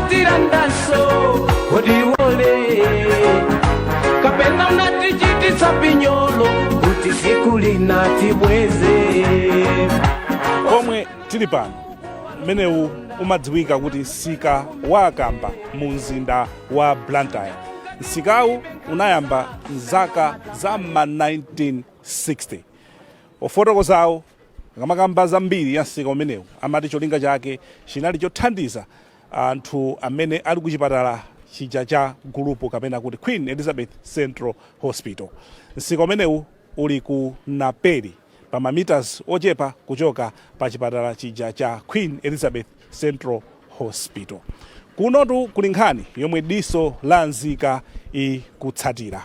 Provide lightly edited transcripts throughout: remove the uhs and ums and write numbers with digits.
Unatilandaso kodiwole, kapena unatichitisa pinyolo kuti siku linatibweze. Pomwe tili pano, mmenewu umadziwika kuti msika wa Akamba mu mzinda wa Blantyre. Msikawu unayamba mzaka za ma 1960. Ofotokozawo akamakamba zambiri ya msika umenewu, amati cholinga chake chinali chothandiza anthu amene ali kuchipatala chija cha gulupu, kapena kuti Queen Elizabeth Central Hospital. Msika umenewu uli ku Naperi, pa mameters ochepa kuchoka pa chipatala chija cha Queen Elizabeth Central Hospital. Kunotu kuli nkhani yomwe Diso la Nzika ikutsatira.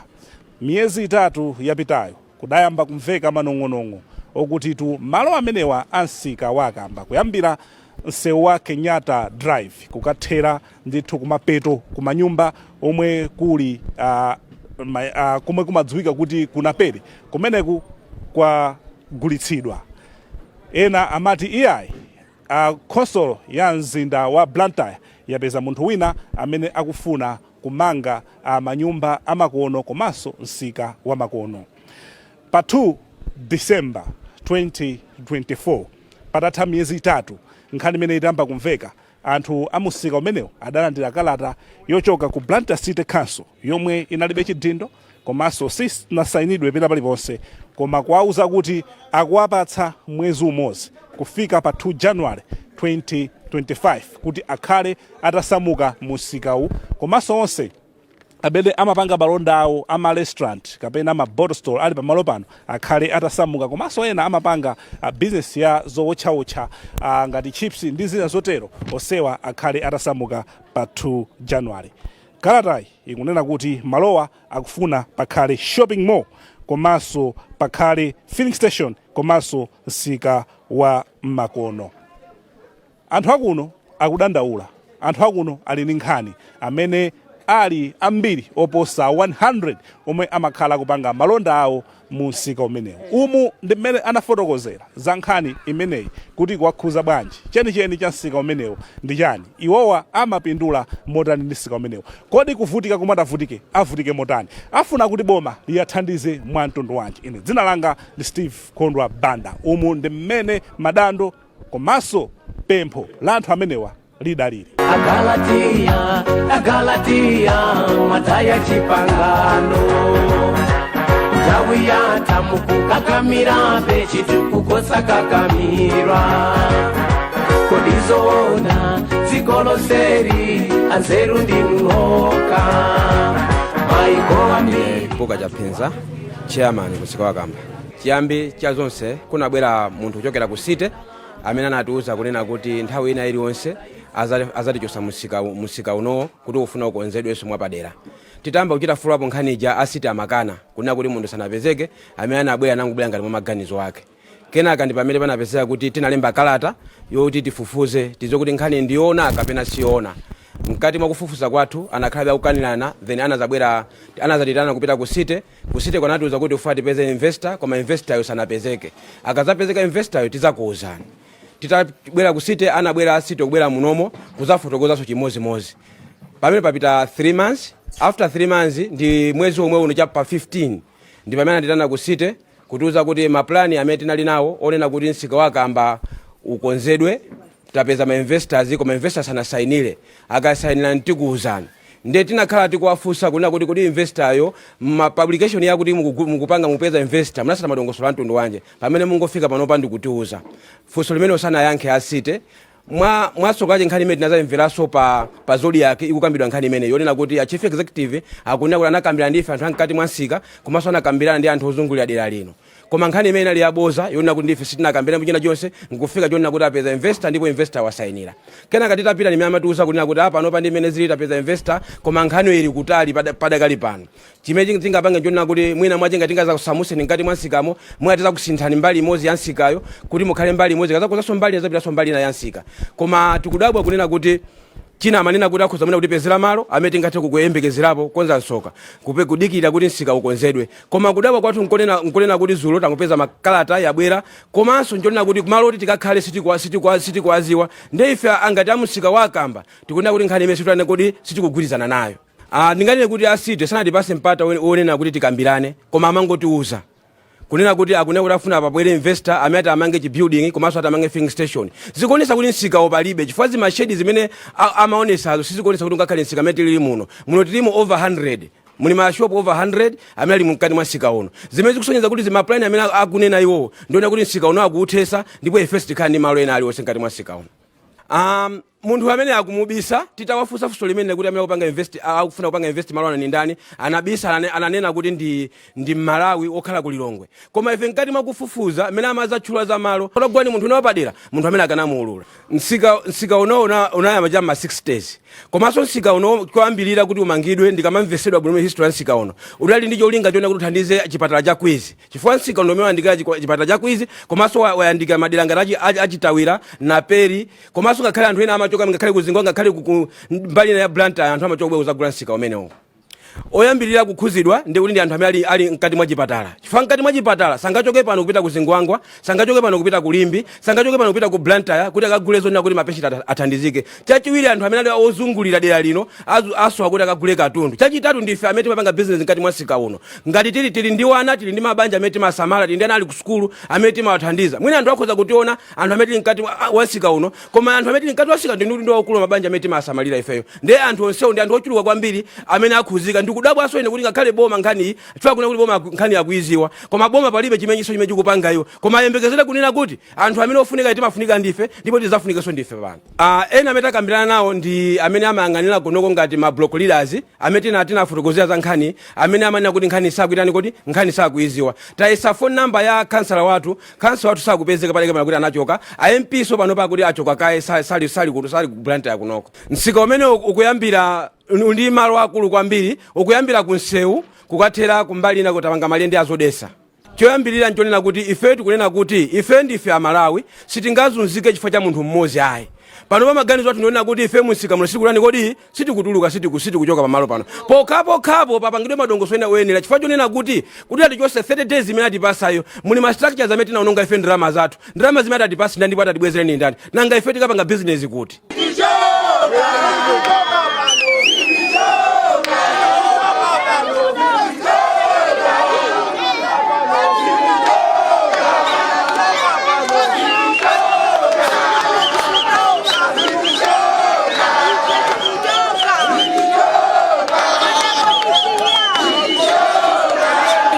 Miyezi 3 yapitayo kudayamba kumveka manong'onong'o okutitu malo amenewa a msika wa Akamba, kuyambira msewu wa Kenyatta Drive kukathera ndithu kumapeto kumanyumba omwe kuli komwe kumadziwika kuti kunapere, kumeneku kwagulitsidwa. Ena amati iyayi, khonsolo ya mzinda wa Blantyre yapeza munthu wina amene akufuna kumanga manyumba amakono komanso msika wa makono. Pa 2 December 2024, patatha miyezi 3 nkhani imene itayamba kumveka, anthu amusika umenewu adalandira kalata yochoka ku Blantyre City Council yomwe inalibe chidindo komanso sisinasayinidwe pena paliponse, koma kuwauza kuti akuwapatsa mwezi umodzi kufika pa 2 January 2025 kuti akhale atasamuka musikawu, komanso onse amene amapanga malonda awo ama restaurant kapena ma bottle store ali pamalo pano akhale atasamuka, komanso ena amapanga business ya zowotchawotcha ngati chips ndi zina zotero, onsewa akhale atasamuka pa 2 January. Kalatayi ikunena kuti malowa akufuna pakhale shopping mall, komanso pakhale filling station, komanso msika wa makono. Anthu akuno akudandaula. Anthu akuno ali ndi nkhani, amene ali ambiri oposa 100 omwe amakhala kupanga malonda awo mu msika umenewu. Umu ndi mmene anafotokozera za nkhani imeneyi, kuti kuwakhuza bwanji, chenicheni cha msika umenewu ndi chani, iwowa amapindula motani ndi msika umenewu, kodi kuvutika komwe atavutike avutike motani, afuna kuti boma liyathandize mwa mtundu wanji. Ine dzina langa ndi Steve Kondwa Banda. Umu ndi mmene madando komanso pempho la anthu amenewa lidalili. Agalatiya, Agalatiya, mwataya chipangano. Nthawi yatha mukukakamirabe chitukuko sakakamirwa. Kodi zoona dziko lonseli anzeru ndinu nokha? Maiko ambiri. Mpuka Chaphinza, chairman kusika wakamba. Chiyambi cha zonse, kunabwera munthu kuchokera ku city amene anatiuza kunena kuti nthawi ina iliyonse azatichosa musika unowo kuti ufuna ukonzedwenso mwapadera. Titamba kuchita follow up nkhani ija, a city amakana kunena kuti munthu sanapezeke amene anabwera, anangobwera ngati mwa maganizo ake. Kenaka ndi pamene panapezeka kuti tinalemba kalata yoti tifufuze, tidziwe kuti nkhani ndiyoona kapena siyoona. Mkati mwa kufufuza kwathu anakhalabe akukanirana. Then anazabwera, anazatitana kupita ku city. Ku city kwanatiuza kuti ufuna tipeze investor, koma investor yo sanapezeke, akazapezeka investor yo tizakuuzani. Titabwera ku city, anabwera a city kubwera munomo kuzafotokozanso chimozimozi. Pamene papita 3 months, after 3 months ndi mwezi omwe uno cha pa 15, ndi pamene anatitana ku city kutiuza kuti maplani amene tinali nawo onena kuti msika wakamba ukonzedwe, tapeza ma investors, koma investors anasayinire, akasayinira ntikuuzani. Ndiye tinakhala tikuwafunsa kunena kuti kodi investor yo, ma publication yakuti mukupanga mupeza investor, munasata madongosolo a mtundu wanje pamene mungofika panopa ndikutiuza? Funso limene usanayankhe a city. Mwa mwasokache nkhani imene tinazamveranso pa Zodiak ikukambidwa nkhani imene yonena kuti a chief executive akunena kuti anakambirana ndi ife anthu amkati mwa msika, komanso anakambirana ndi anthu ozungulira dera lino, koma nkhani imene inali yaboza yonena kuti ndife sitinakambirana china chonse, nkufika chonena kuti apeza investor ndipo investor wasayinira. Kenaka titapita nimene amatiuza kunena kuti apa panopa ndi imene zili, tapeza investor, koma nkhaniyo ili kutali padakali pano. Chimene tingapange chonena kuti mwina mwachenga tingazakusamuseni mkati mwa msikamo, mwina tizakusinthani mbali imodzi ya msikayo kuti mukhale mbali imodzi, kazakuzaso mbali azapitanso mbali ina ya msika. Koma tikudabwa kunena kuti China amanena kuti akhoza mwina kutipezera malo amene tingathe kukuyembekezerapo kukonza msoka kupe kudikira kuti msika ukonzedwe. Koma kudabwa kwathu nkonena kuti zulo tangopeza makalata yabwera, komanso nchonena kuti malo oti tikakhale sitikuwaziwa. Nde ife angati amsika wa Akamba tikunena kuti nkhani imene situane kuti sitikugwirizana nayo. Ndinganene kuti a city sanatipase mpata wonena kuti tikambirane, koma amangotiuza kunena kuti akunena kuti afuna pabwere investor amene ati amange chibuilding komanso ati amange filling station. Zikuonesa kuti msikawo palibe, chifukwa zimashedi zimene amaonesazo sizikuonesa kuti ungakhale msika amene tilili muno. Muno tilimo over 100, muli mashopu over 100 amene ali mkati mwa msika uno, zimene zikusonyeza kuti zimaplani amene akunena iwowo ndiona kuti msika uno akuuthesa, ndipo ife sitikhala ndi malo ena aliwonse mkati mwa msika uno. Munthu amene akumubisa, titawafunsa funso limene kuti amene akupanga invest, akufuna kupanga invest malo ano ni ndani, anabisa, ananena kuti ndi Mmalawi wokhala ku Lilongwe. Koma ife mkati mwa kufufuza amene amazatchula za malo otagwani munthu une wapadera, munthu amene akanamuulula. Msika uno unayamba cha ma 60s, komanso msika uno choyambirira kuti umangidwe, ndikamamvesedwa bwino history ya msika uno, udali ndi cholinga chona kuti uthandize chipatala cha Kwizi, chifukwa msika uno umene wayandikira chipatala cha Kwizi, komanso wayandikira madera ngati achitawira Naperi, komanso ngakhale anthu ena amachoka ngakhale kuZingwa, ngakhale mbali ina ya Blantyre, anthu amachoka kubwera kuzagula msika umenewo. Oyambirira kukhuzidwa ndi kuti ndi anthu amene ali mkati mwa chipatala, chifukwa mkati mwa chipatala sangachoke pano kupita ku Zingwangwa, sangachoke pano kupita ku Limbe, sangachoke pano kupita ku Blantyre kuti akagule zonena kuti mapeshenti athandizike. Chachiwiri, anthu amene ali ozungulira dera lino asowa kuti akagule katundu. Chachitatu, ndife amene timapanga business mkati mwa msika uno, ngati tili ndi wana, tili ndi mabanja amene timasamala, tili ndi ana ali ku sukulu amene timawathandiza. Mwina anthu akhoza kutiona anthu amene tili mkati wa msika uno, koma anthu amene tili mkati wa msika ndi wakulu mabanja amene timasamalira ifeyo. Ndiye anthu onsewo ndi anthu ochuluka kwambiri amene akhuzika. Ndikudabwanso ine kuti ngakhale boma nkhani iyi, chifukwa kuna kuti boma nkhani akuiziwa, koma boma palibe chimenyiso chimene chikupanga iwo. Koma ayembekezere kunena kuti anthu amene ofunika timafunika ndife, ndipo tidzafunikanso ndife pano. Ena amene takambirana nawo ndi amene amayang'anira kunoko ngati ma block leaders, amene tinafotokozera za nkhani, amene amanena kuti nkhani sakuitani, kuti nkhani sakuiziwa. Tayesa phone number ya kansala wathu, kansala wathu sakupezeka paleke pano kuti anachoka. A MP so pano pakuti achoka kaye, sali ku Blantyre kunoko. Msika umene ukuyambira ndi malo akulu kwambiri, ukuyambira ku nsewu kukathera kumbali ina kutapanga malende azodesa. Choyambirira nchonena kuti ife tikunena kuti ife ndife Amalawi, sitingazunzike chifukwa cha munthu mmodzi ayi. Pano pa maganizo athu ndionena kuti ife msika muno sitikutani kodi, sitikutuluka, sitikuchoka pamalo pano pokhapokhapo papangidwe madongosolo ena oyenera, chifukwa chonena kuti atichose 30 days imene atipasayo, muli ma structures amene tinaononga ife ndalama zathu. Ndalama zimene atipasa ndani, ndipo atatibwezereni ndani? Nanga ife tikapanga business kuti?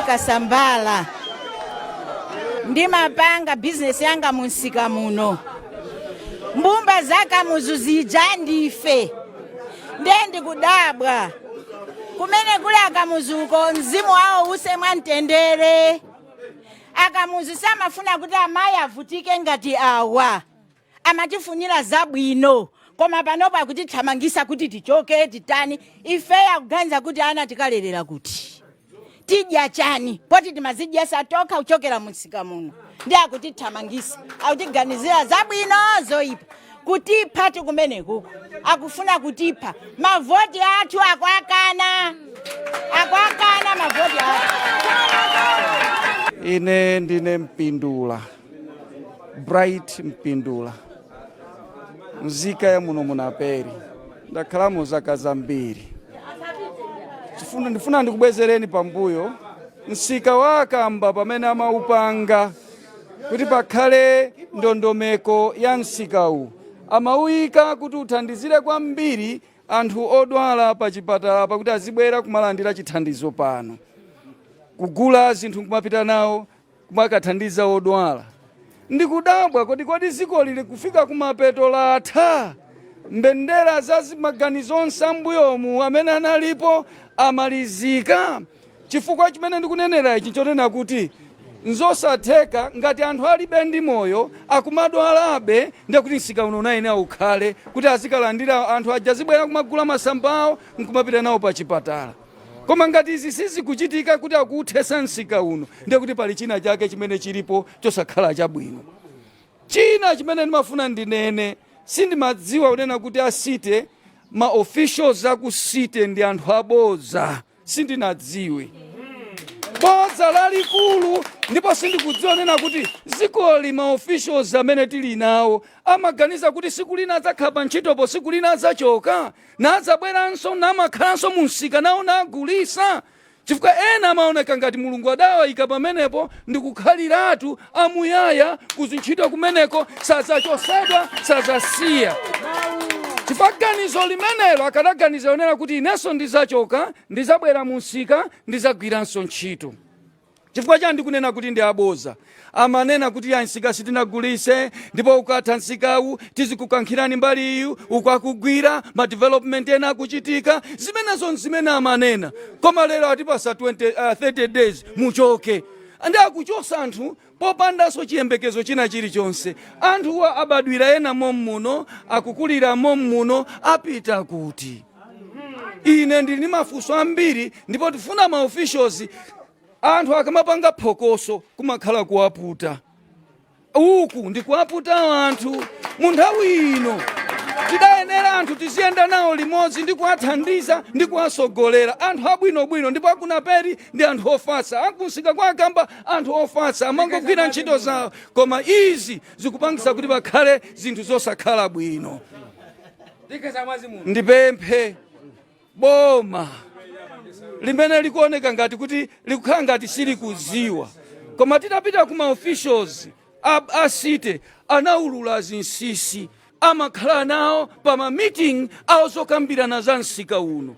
Kasambala, ndimapanga bizinesi yanga munsika muno. Mbumba zakamuzu zija ndife, ndiye ndikudabwa kumene kuli akamuzuko, mzimu wawo use mwamtendere. Akamuzu samafuna kuti amayi avutike ngati awa, amatifunira zabwino, koma panopo akutithamangisa kuti tichoke, titani? Ife akuganiza kuti ana tikalerera kuti, tidya chani, poti timazidyesa tokha kuchokera munsika muno? Ndi akutithamangisa, akutiganizira zabwino zoyipa, kutipha tikumenekuko, akufuna kutipha. Mavoti athu akuakana, akuakana mavoti athu. Ine ndine Mpindula, Bright Mpindula, nzika ya muno munaperi, ndakhalamo zaka zambiri. Ndifuna ndikubwezereni pambuyo. Msika wa Akamba pamene amaupanga kuti pakhale ndondomeko ya msikawu, amawuyika kuti uthandizire kwambiri anthu odwala pa chipatala, pakuti azibwera kumalandira chithandizo pano, kugula zinthu kumapita nawo kumakathandiza odwala. Ndikudabwa kodi dziko lili kufika kumapeto, latha mbendera za maganizo onse ambuyomu amene analipo amalizika? Chifukwa chimene ndikunenera ichi chonena kuti nzosatheka ngati anthu alibe ndi moyo akumadwalabe, ndiye kuti msika uno unayenera ukhale kuti azikalandira anthu aja, azibwera kumagula masamba awo nkumapita nawo pa chipatala. Koma ngati izi sizikuchitika, kuti akuuthesa msika uno, ndiye kuti pali china chake chimene chilipo chosakhala chabwino. China chimene ndimafuna ndinene, sindimadziwa kunena kuti a city Ma officials aku city ndi anthu aboza, sindinadziwe bodza lalikulu, ndipo sindikudziwa nena kuti zikoli ma officials amene tili nawo amaganiza kuti siku lina adzakhala pa ntchitopo, siku lina adzachoka nadzabweranso namakhalanso mumsika nawo nagulisa, chifukwa ena amaoneka ngati Mulungu adawayika pamenepo ndikukhaliratu amuyaya kuzintchito kumeneko, sadzachosedwa, sadzasiya. Chifukwa ganizo limenelo akadaganiza yonena kuti inenso ndizachoka, ndizabwera mumsika, ndizagwiranso ntchito. Chifukwa chani ndikunena kuti ndi aboza? Amanena kuti ya, msika sitinagulise, ndipo ukatha msikawu tizikukankhirani mbali iyi, ukakugwira ma development ena akuchitika. Zimenezo nzimene amanena, koma lero atipasa 20, 30 days muchoke. Ndi akuchosa anthu popandanso chiyembekezo china chilichonse. Anthuwa abadwira ena mommuno, akukulira mommuno, apita kuti? Ine ndili ndi mafunso ambiri, ndipo tifuna ma officials, anthu akamapanga phokoso kumakhala kuwaputa. Uku ndi kuwaputa anthu. Mu nthawi ino tidayenera anthu tiziyenda nawo limodzi ndi kuwathandiza ndi kuwasogolera, anthu abwinobwino. Ndipo akunaperi ndi anthu ofatsa, akumsika kwa Akamba anthu ofatsa, amangogwira ntchito zawo, koma izi zikupangisa kuti pakhale zinthu zosakhala bwino. Ndipemphe boma limene likuoneka ngati kuti likukhala ngati silikuziwa, koma titapita kuma officials a city anaulula zinsinsi amakhala nawo pa ma meeting awo zokambirana za msika uno,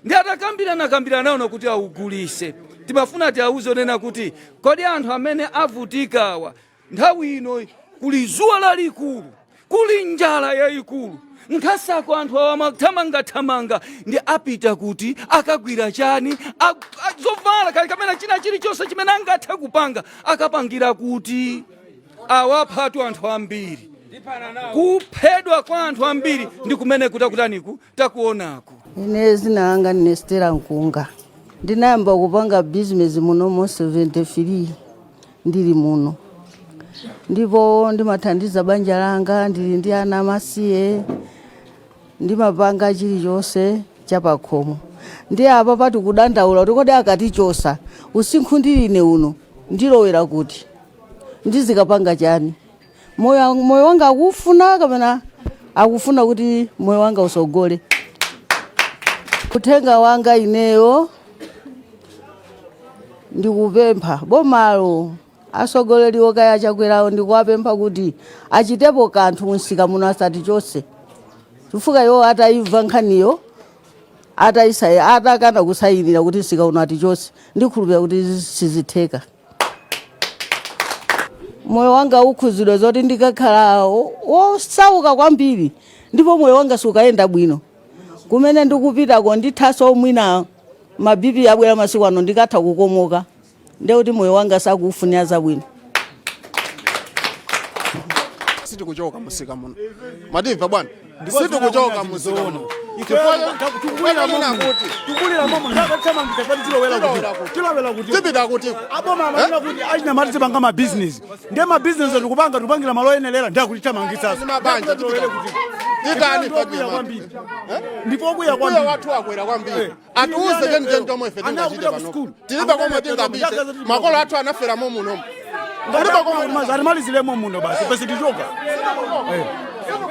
ndi atakambirana kambirana nawo kuti awugulise. Timafuna tiawuze onena kuti kodi anthu amene avutikawa, nthawi ino kuli zuwa lalikulu, kuli njala yayikulu, nkhasako anthu awa amathamangathamanga, ndi apita kuti? Akagwira chani? Zovala kali kamene china chilichonse chimene angathe kupanga akapangira kuti? Awaphatu anthu ambiri. Kuphedwa kwa anthu ambiri ndi kumene kutakutaniku takuonaku. Ine zina langa ndine Stella Nkunga. Ndinayamba kupanga bizinesi muno mu 73, ndili muno, ndipo ndimathandiza banja langa. Ndili ndi ana amasiye, ndimapanga chilichonse chapakhomo. Ndi apa pati kudandaula kuti kodi akatichosa usinkhu ndiline uno, ndilowera kuti? Ndizikapanga chani? Moyo wanga akufuna kapena akufuna kuti moyo wanga usogole? Uthenga wanga ineyo ndikupempha bomalo, asogoleri okaya Chakwerawo, ndikuwapempha kuti achitepo kanthu mumsika muno, asatichose, chifukwa iwo atayimva nkhaniyo, atakana kusayinira kuti msika uno atichose, ndikhulupirira kuti sizitheka. Moyo wanga ukhuzidwa zoti ndikakhala wosauka kwambiri, ndipo moyo wanga sukayenda bwino. Kumene ndikupitako ndithaso mwina ma BP abwera masiku ano, ndikatha kukomoka, ndekuti moyo wanga sakuufunira zabwino. Sitikuchoka musika muno, mwatimva bwana? Sitikuchoka musika muno chifukwa kuti Tikulira momo, ndakathamangisa pati, tilowera kuti? Tilowera kuti? Tipita kutiko? Aboma amanena kuti achinyamata tipanga mabizinesi, ndiye mabizinesi tikupanga, tikupangira malo oyenerera, ndiye akutithamangitsaso. Mabanja Tilowere kuti? Titani? Ndipokwiya kwambiri, ndipokwiya Mbuyo kwambiri. wathu akwera kwambiri. Atiuze chenicheni chomwe ife Ana tingachite akupita ku pano. school. Tilibe komwe tingapite, makolo athu anaferamo munomu, kulibe komwe. Atimaliziremo muno basi, ife sitichoka.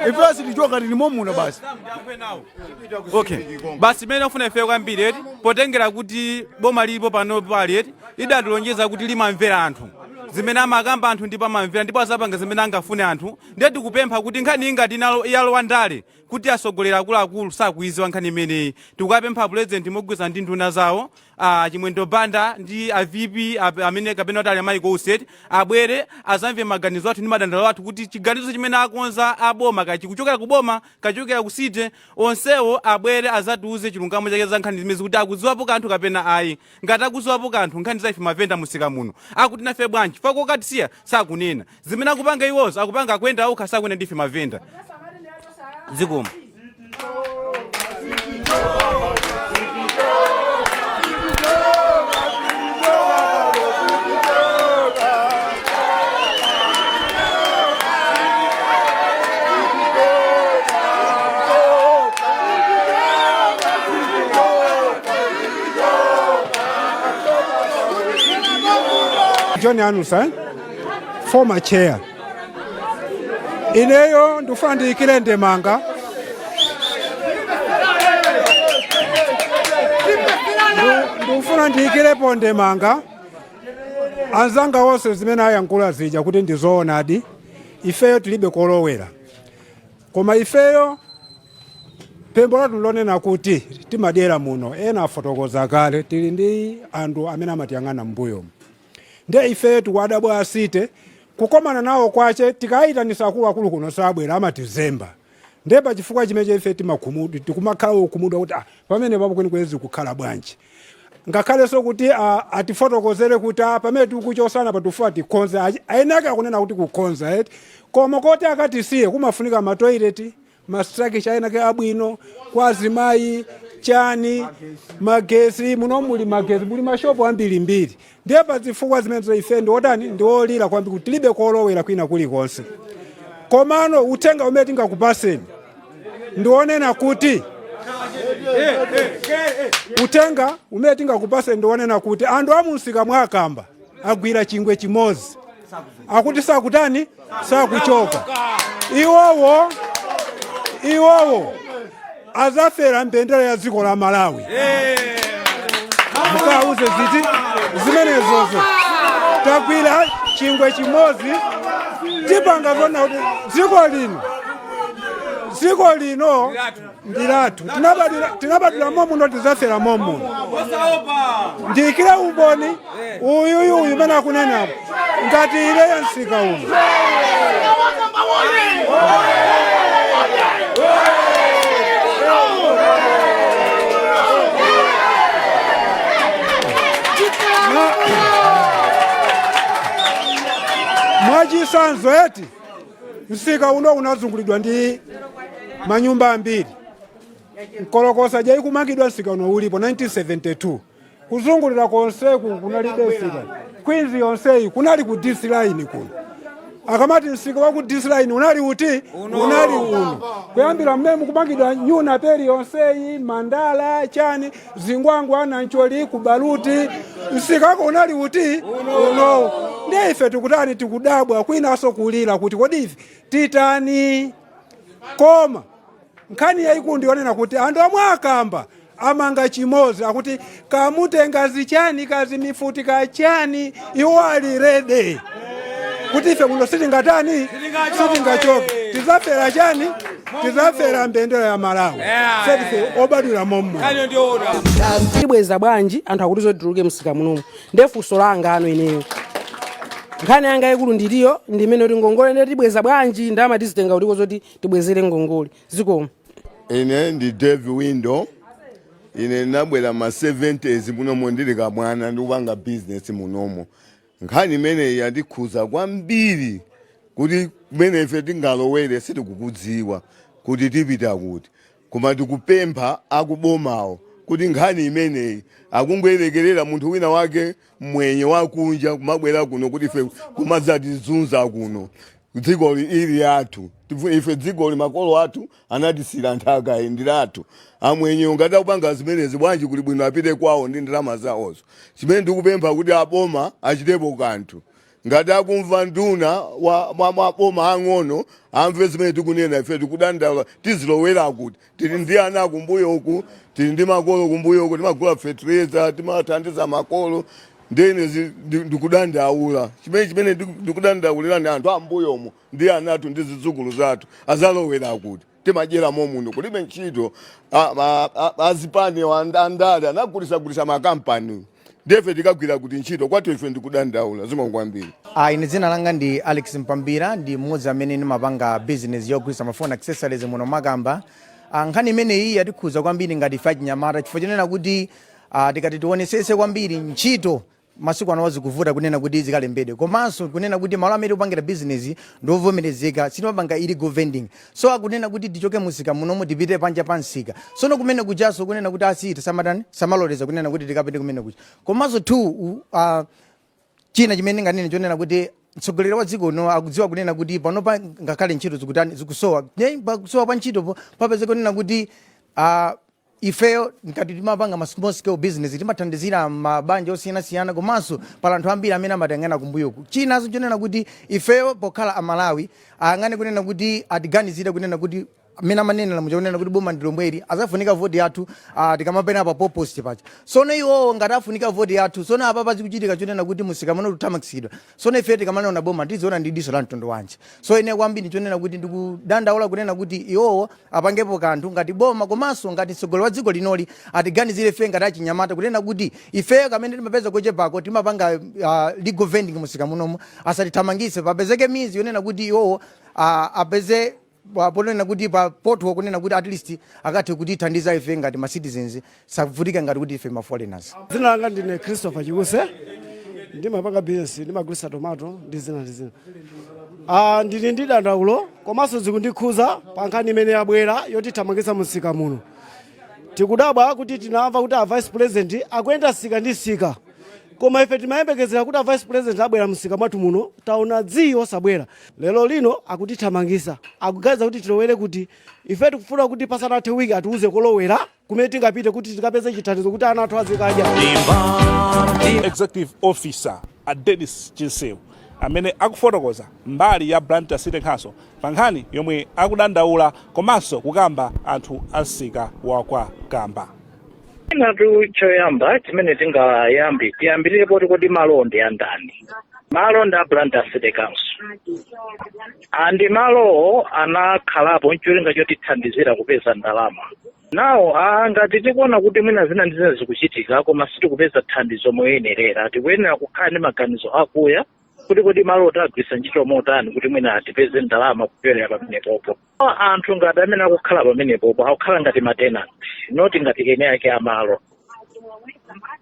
Ife sitichoka, tilimo muno basi. Okay, basi, imene ofuna ife kwambiri eti, potengera kuti boma lilipo pano pali eti lidatilonjeza kuti limamvera anthu, zimene amakamba anthu ndipo amamvera, ndipo azapanga zimene angafune anthu. Ndiye tikupempha kuti nkhani ingati yalowa ndale, kuti atsogoleri akuluakulu sakuiziwa nkhani imeneyi, tikukapempha president mogwirizana ndi nduna zawo, Chimwendo Banda ndi a VP amene kapena kuti ali a Michael Usi, abwere azamve maganizo athu ndi madandaulo athu, kuti chiganizo chimene akonza aboma kachikuchokera ku boma, kachokera ku city, onsewo abwere azatiuze chilungamo chake za nkhani zimezi, kuti akudziwapo kanthu kapena ayi. Ngati akudziwapo kanthu nkhani za ife mavenda musika muno, akuti nafe bwanji fako katisiya sakunena zimene akupanga iwozo, akupanga akuyenda okha, sakuyenda ndife mavenda. Zikomo. John Anusa, former chair. Ineyo ndikufuna ndiyikire ndemanga. Ndikufuna ndiyikirepo ndemanga anzanga onse zimene ayankhula zija kuti ndizoonadi. Ifeyo tilibe kolowera, koma ifeyo pempho lathu lonena kuti timadyera muno, ena afotokoza kale, tili ndi anthu amene amatiyang'ana m'mbuyomu. Ndiye ifeyo tikuwadabwa a city, kukomana nawo kwache tikayitanisa akuluakulu kuno sabwera, amatizemba. Ndiye pachifukwa chimenecho ife timakhumudwa, tikumakhala okhumudwa kuti pamene papo kwenikweni zikukhala bwanji, ngakhalenso kuti atifotokozere kuti pamene tikuchosana patufuwa tikonze. Ayenake akunena kuti kukonza eti, koma koti akatisiye kumafunika matoilet, mastructure enake abwino kwa azimayi, chani, magesi. Muno muli magesi, muli mashopu ambirimbiri. Ndiye pazifukwa zimenezo ife ndi otani, ndi olira kwambiri kuti tilibe kolowera kwina kulikonse. Komano uthenga umene tingakupaseni ndionena kuti, uthenga umene tingakupaseni ndionena kuti anthu amunsika mwakamba agwira chingwe chimodzi, akuti sakutani, sakuchoka. Iwowo azafera mbendera ya dziko la Malawi. Mukauze ziti zimenezozo, tagwira chingwe chimodzi, tipanga zona kuti dziko lino ndi lathu. Tinabadwira momuno, tizafera momuno. Ndiyikire umboni uyuyu, uyu umene akunenapo ngati ileyo msika uno. Mwachisanzo eti, msika uno unazungulidwa ndi manyumba ambiri. Mkolokosa jaikumangidwa msika uno ulipo 1972. Kuzungulira konseku kunalibe msika. Queens yonseyi kunali ku DC line kuno. Akamati msika wa ku DC line unali uti? Unali uno, kuyambira mmene mukumangidwa nyuna peri yonseyi, Mandala, chani, Zingwangwa, Nancholi, ku Baluti, msika wako unali uti? Uno. Ndiye ife tikutani? Tikudabwa, kwinaso kulira kuti kodi ife titani? Koma nkhani yayikulu ndionena kuti anthu amwe akamba amanga chimodzi, akuti kamutenga zichani, kazi mifuti kachani, iwo ali ready kuti ife kuno sitingatani, sitingachoke, tidzafera chani, tidzafera mbendera ya Malawi. Setife obadwira momwe. Tibweza bwanji? Anthu akuti zotituluke msika munomu. Ndiye funso langa ano, ineyo nkhani yanga ikulu ndiliyo ndimene kuti ngongole ndiye tibweza bwanji? Ndalama tizitenga kutiko zoti tibwezere ngongole? Zikomo. Ine ndi Dave Window. Ine ndinabwera ma 70s munomo ndili kamwana, ndikupanga business munomo. Nkhani imeneyi yandikhuza kwambiri kuti kumene ife tingalowere sitikukudziwa kuti tipita kuti, koma tikupempha akubomawo kuti nkhani imeneyi akungoyerekerera munthu wina wake mwenye wakunja kumabwera kuno kuti ife kumadzatizunza kuno. Dziko ili athu. Ife dzikoli makolo athu anatisira nthaka iyi, ndi lathu. Amwenye ngati akupanga zimenezi bwanji, kuli bwino apite kwawo ndi ndalama zawozo. Chimene ndikupempha kuti aboma achitepo kanthu. Ngati akumva nduna wa boma ang'ono, amve zimene tikunena. Ife tikudandaula, tizilowera kuti? Tili ndi ana kumbuyo uku, tili ndi makolo kumbuyo uku, timagula fertilizer, timathandiza makolo. Ndene ndikudandaula chimene ndikudandaulira ndi anthu ambuyomo ndi ana athu ndi zidzukulu zathu azalowera kuti? Timadyera momuno, kulibe ntchito. Azipani andale anagulisagulisa makampani, ndefe tikagwira kuti ntchito kwathu? Ife ndikudandaula. Zikomo kwambiri. Ine dzina langa ndi Alex Mpambira, ndi mmodzi amene ndimapanga business yogulitsa mafoni accessories muno Makamba. Nkhani imeneyi yatikhuza kwambiri ngati ife achinyamata, chifukwa chonena kuti tikati tionesese kwambiri, ntchito masiku ano zikuvuta kunena kuti zikalembedwe, komanso kunena kuti malo amene tikupangira business ndiovomerezeka, sitimapanga illegal vending. So akunena kuti tichoke musika munomo, tipite panja pa msika. Sono kumene kujaso kunena kuti asiti samatani, samaloleza kunena kuti tikapite kumene kuja. Komanso two, china chimene ndinganene chonena kuti mtsogoleri wa dziko uno akudziwa kunena kuti panopa ngakhale ntchito zikutani, zikusowa. Pakusowa pa ntchitopo papeze kunena kuti Ifeyo ngati timapanga ma small scale business, timathandizira mabanja osiyanasiyana, komanso pala anthu ambiri amene amatiyang'ana kumbuyoku. Chinanso chonena kuti ifeyo pokhala Amalawi, ayang'ane kunena kuti atiganizire kunena kuti amene amanenera muja kunena kuti boma ndi lomweli, azafunika voti yathu tikamapena pa post paja. Sono iwowo ngati afunika voti yathu, sono apa pazikuchitika chonena kuti musika muno tuthamangitsidwa, sono ife tikamanena boma tiziona ndi diso la mtundu wanji? So ine kwambiri chonena kuti ndikudandaula kunena kuti iwowo apangepo kanthu ngati boma, komanso ngati mtsogoleri wa dziko linoli atiganizire ife ngati achinyamata, kunena kuti ifeyo kamene timapeza kochepako timapanga legal vending musika munomo, asatithamangitse, papezeke mizi yonena kuti iwowo apeze ponena kuti pa potho kunena kuti at least akathe kutithandiza ife ngati ma citizens, savutika ngati kuti ife ma foreigners. Dzina langa ndine Christopher Chikuse, ndimapanga business, ndimagulitsa tomato ndi zina ndi zina. Ndili ndi dandaulo komanso zikundikhuza pa nkhani imene yabwera yotithamangitsa msika muno. Tikudabwa kuti tinamva kuti a vice president akuyenda sika ndi sika, koma ife timayembekezera kuti a vice president abwera msika mwathu muno. Taona dzii, osabwera. Lero lino akutithamangisa, akuganiza kuti tilowere kuti? Ife tikufuna kuti pasanathe wiki atiuze kolowera kumene tingapite kuti tikapeze chithandizo kuti ana athu azikadya. Executive officer a Dennis Chinsewu amene akufotokoza mbali ya Blantyre City Council pa nkhani yomwe akudandaula komanso kukamba anthu a msika wa kwa Kamba. Natu choyamba chimene tingayambe, tiyambirire poti kodi malo ndi andani? Malo ndi a Blantyre City Council, andi malowo anakhalapo ncholinga chotithandizira kupeza ndalama. Nawo ngati tikuona kuti mwina zina ndi zina zikuchitika koma sitikupeza thandizo moyenerera, tikuyenera kukhala ndi maganizo akuya kuti kodi malo tagwiritsa ntchito motani kuti mwina tipeze ndalama kupyolera pamenepopo. Anthu ngati amene akukhala pamenepopo akukhala ngati ma tenant, not ngati ene ake amalo,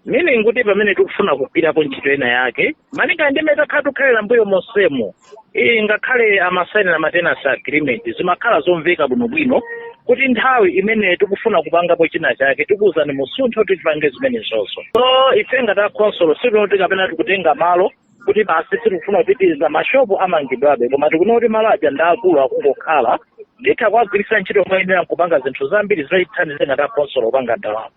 meaning kuti pamene tikufuna kugwirapo ntchito ina yake malinga ndi mmene takhala tikukhalira mbuyo monsemo, iyi ngakhale amasainira ma tenancy agreement, zimakhala zomveka bwinobwino kuti nthawi imene tikufuna kupangapo china chake tikuwuzani musunthe kuti tipange zimenezozo. So ife ngati akhonsolo sitinoti kapena tikutenga malo kuti basi sitikufuna kupitiriza, mashopu amangidwabe, koma tikuona kuti malo aja ndi akulu, akungokhala, nditha kuwagwiritsa ntchito moyenera nkupanga zinthu zambiri zotithandiza ngati akhonsolo kupanga ndalama.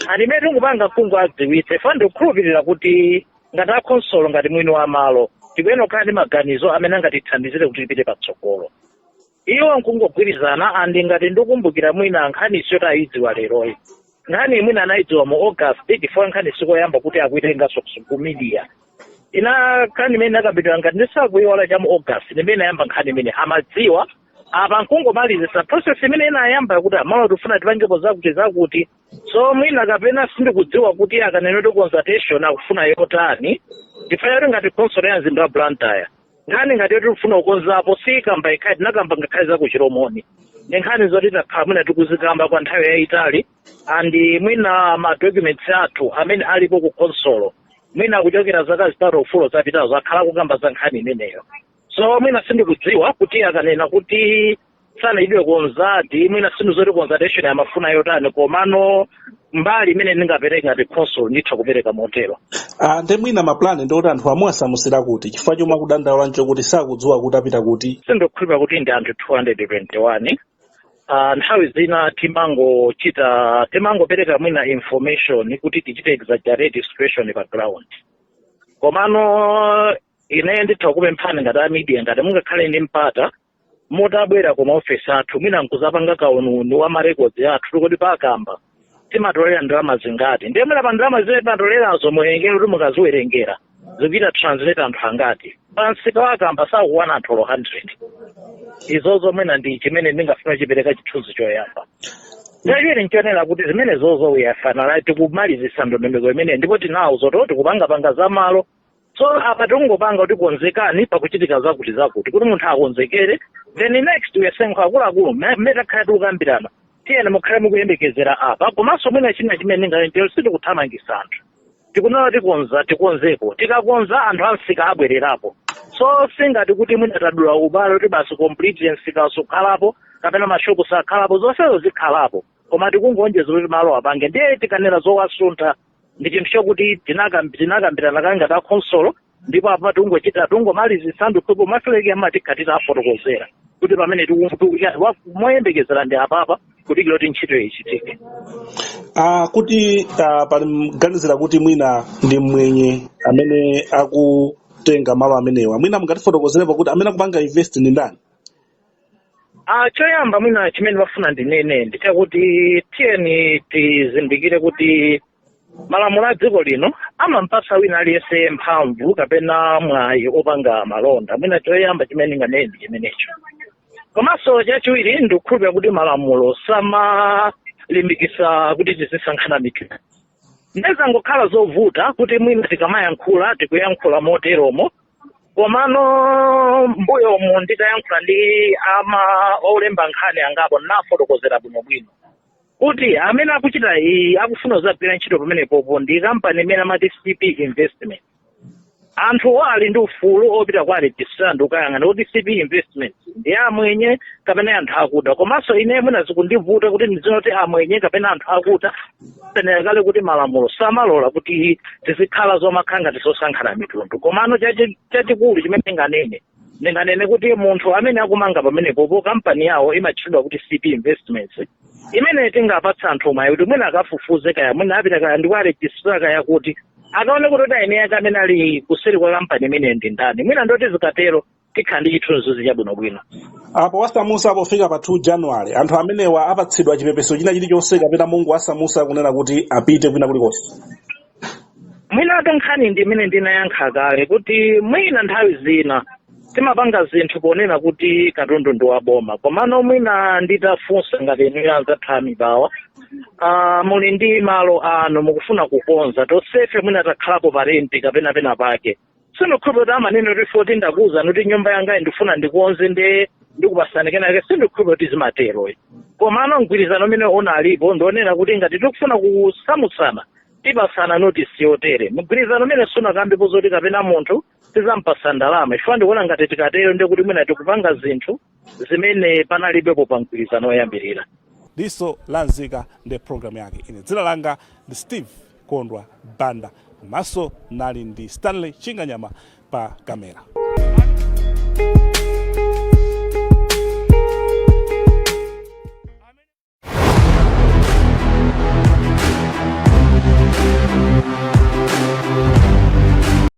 Animene tikupanga mkungu adziwitse fa, ndikukhulupirira kuti ngati akhonsolo, ngati mwini wa malo, tikuyenera kukhala ndi maganizo amene angatithandizire kuti tipite patsogolo. Iwo nkungogwirizana, andi ngati ndikumbukira mwina nkhani isiyo tayidziwa leroyi, nkhani mwina anayidziwa mu August, chifukwa nkhani sikoyamba kuti akuitenganso ku media. Ina nkhani imene inakambidwa, ngati ndisakuiwala, cha mu August ndimene inayamba nkhani imene amadziwa. Apa nkungomalizisa process imene inayamba kuti amalo tifuna tipangepo zakuti zakuti. So mwina kapena sindikudziwa kuti akanena kuti consultation akufuna yotani. Ndifuna kuti ngati council ya mzinda wa Blantyre, nkhani ngati yoti tifuna kukonzapo sikamba ikhale, tinakamba ngakhale za ku Chilomoni, ndi nkhani zoti takhala mwina tikuzikamba kwa nthawi yayitali, andi mwina ma documents athu amene alipo ku council mwina kuchokera zaka 3 4 zapitazo akhala kukamba za nkhani imeneyo. So mwina sindikudziwa kuti akanena kuti sanachitidwe consult, mwina sindizoti consultation amafuna yotani, komano mbali imene ndingapereka ngati council nditha kupereka motero. Ah, nde mwina maplani ndikuti anthu amuwasamusira kuti, chifukwa chomwe akudandaula nchokuti sakudziwa kuti apita kuti? Sindikukhulupirira kuti ndi anthu 221. Nthawi zina timangochita, timangopereka mwina information kuti tichite exaggerate situation pa ground, komano ine nditha kupemphani ngati a media, ngati mungakhale ndi mpata mutabwera ku maofesi athu, mwina nkuzapanga kaununi wa ma records athu kuti pakamba timatolera ndalama zingati, ndiye mwina pa ndalama zimene timatolerazo muwerengere kuti mukaziwerengera zikuita translate anthu angati. Pamsika wakamba sakuwana anthu olo 100. Izozo mwina ndi chimene ndingafuna chipereka chithunzi choyamba. Chachiwiri nchonena kuti zimene zozo we are finalize, tikumalizisa ndondomeko imene, ndipo tinawo zoto tikupangapanga za malo. So apa tikungopanga kuti konzekani pakuchitika zakuti zakuti, kuti munthu akonzekere. Then next we are saying akuluakulu, mmene takhala tikukambirana, tiyeni mukhale mukuyembekezera apa. Komanso mwina china chimene ndingalentero, sitikuthamangisa anthu, tikunena tikonza, tikonzeko, tikakonza anthu amsika abwererapo. So singati kuti mwina tadula ubale kuti basi complete msika sukhalapo kapena mashopu sakhalapo, zonsezo zikhalapo, koma tikungonjeza kuti malo apange. Ndiye tikanena zowasuntha ndi chinthu chokuti tinakambirana kale ngati akhonsolo, ndipo apa tingochita, tungomalizisa ndikhupo mafeleki amatikhatira afotokozera kuti pamene moyembekezera ndi apapa. Kudikira kuti ntchito ichitike. Kuti pali mganizira kuti mwina ndi mwenye amene akutenga malo amenewa, mwina mungatifotokozerepo kuti amene akupanga invest ndi ndani? Choyamba mwina chimene bafuna ndinene ndi chakuti tiyeni tizindikire kuti malamulo a dziko lino amampasa wina aliyense mphamvu kapena mwayi opanga malonda. Mwina choyamba chimene ndinganene ndi chimenecho. Komanso chachiwiri, ndikukhulupirira kuti malamulo samalimbikisa kuti tizisankhana mitundu. Ndezangokhala zovuta kuti mwina tikamayankhula tikuyankhula moteromo, komano mbuyomu nditayankhula ndi ama olemba nkhani angapo, nafotokozera bwinobwino kuti amene akuchita iyi, akufuna kuzagwira ntchito pamenepopo, ndi kampani imene amati CP Investment. Anthu ali ndi ufulu opita kwa registrar ndi kukayang'ana kuti CP Investment ndi amwenye kapena anthu akuda. Komanso ine mwina zikundivuta kuti ndidziwe kuti amwenye kapena anthu akuda. Penera kale kuti malamulo samalola kuti tizikhala zomakhala ngati zosankhana mitundu. Komano chachikulu chimene ndinganene kuti munthu amene akumanga pamenepopo, kampani yawo imatchedwa kuti CP Investments, imene tingapatsa anthu mwayi kuti mwina akafufuze, kaya mwina apita kaya ndi kwa registrar, kaya kuti akaone kuti eni ake amene ali kuseri kwa kampani imene ndi ndani. Mwina ndoti zikatero tikhala ndi chithunzithunzi chabwinobwino. Apo wasamusa pofika pa 2 January, anthu amenewa apatsidwa chipepeso china chilichonse kapena Mungu asamusa kunena kuti apite kwina kulikonse? Mwinatu nkhani ndi imene ndinayankha kale kuti mwina nthawi zina timapanga zinthu ponena kuti katundu ndi waboma. Komano mwina nditafunsa ngati inu anzathu amibawa, muli ndi malo anu mukufuna kukonza, tonsefe mwina takhalapo pa renti kapena pena pake, sindikhulupirira kuti amanena kuti foti ndakuwuzani kuti nyumba yanga ndifuna ndikonze nde ndikupasani kenake. Sindikhulupirira kuti zimatero. Komano mgwirizano umene unalipo ndionena kuti ngati tikufuna kusamutsana, tipasana notice yotere. Mgwirizano umene sunakambepo zoti kapena munthu tizampasa ndalama, chifukwa ndikuona ngati tikatero ndiye kuti mwina tikupanga zinthu zimene panalibepo pa mgwirizano woyambirira. Diso la Nzika ndi program yake. Ine dzina langa ndi Steve Kondwa Banda, komanso nali ndi Stanley Chinganyama pa kamera.